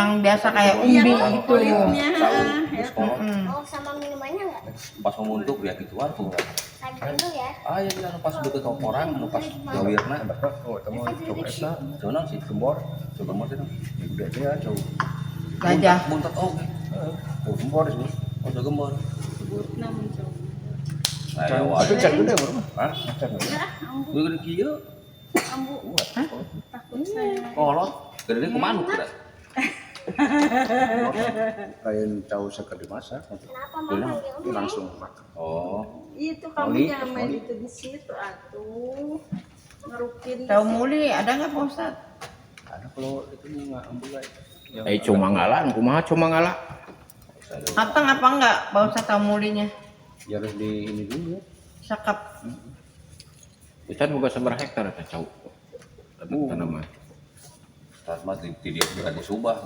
Yang biasa kayak umbi Iya, gitu. Kulitnya. Tahu, Ya. terus kolot. Mau sama minumannya nggak? Pas memuntuk ya gituan tuh. Lagi dulu ya. Ah ya anu pas deket orang anu pas gawirna. Oh, itu mah coba eta Coba naon sih? Gembor. Coba gembor sih. Ya udah aja jauh. Gajah. Buntet oge. Heeh. Oh, gembor sih. Oh, coba gembor. Namun coba. Ayo Tapi wae. can gede baru mah. Hah? Can gede. Ya, ambu, Gue gede kieu. Ambu. Takut saya. Kolot. Gede ku manuk kira. Lain cau seker dimasak. Kenapa mama manggil Ini langsung makan. Oh. Itu kamu Oli, jangan main oli. itu di situ atuh. Ngerukin. Tahu muli ada nggak, Pak Ustadz? Ada kalau itu nggak ambil. Eh, cuma ngalah, kumaha cuma ngalah. Matang apa enggak, Pak Ustadz, tahu mulinya? Ya harus di ini dulu. Sekap. Ustaz boga sabaraha hektar eta cau? Tanaman. Ustaz mah di dia berarti subah.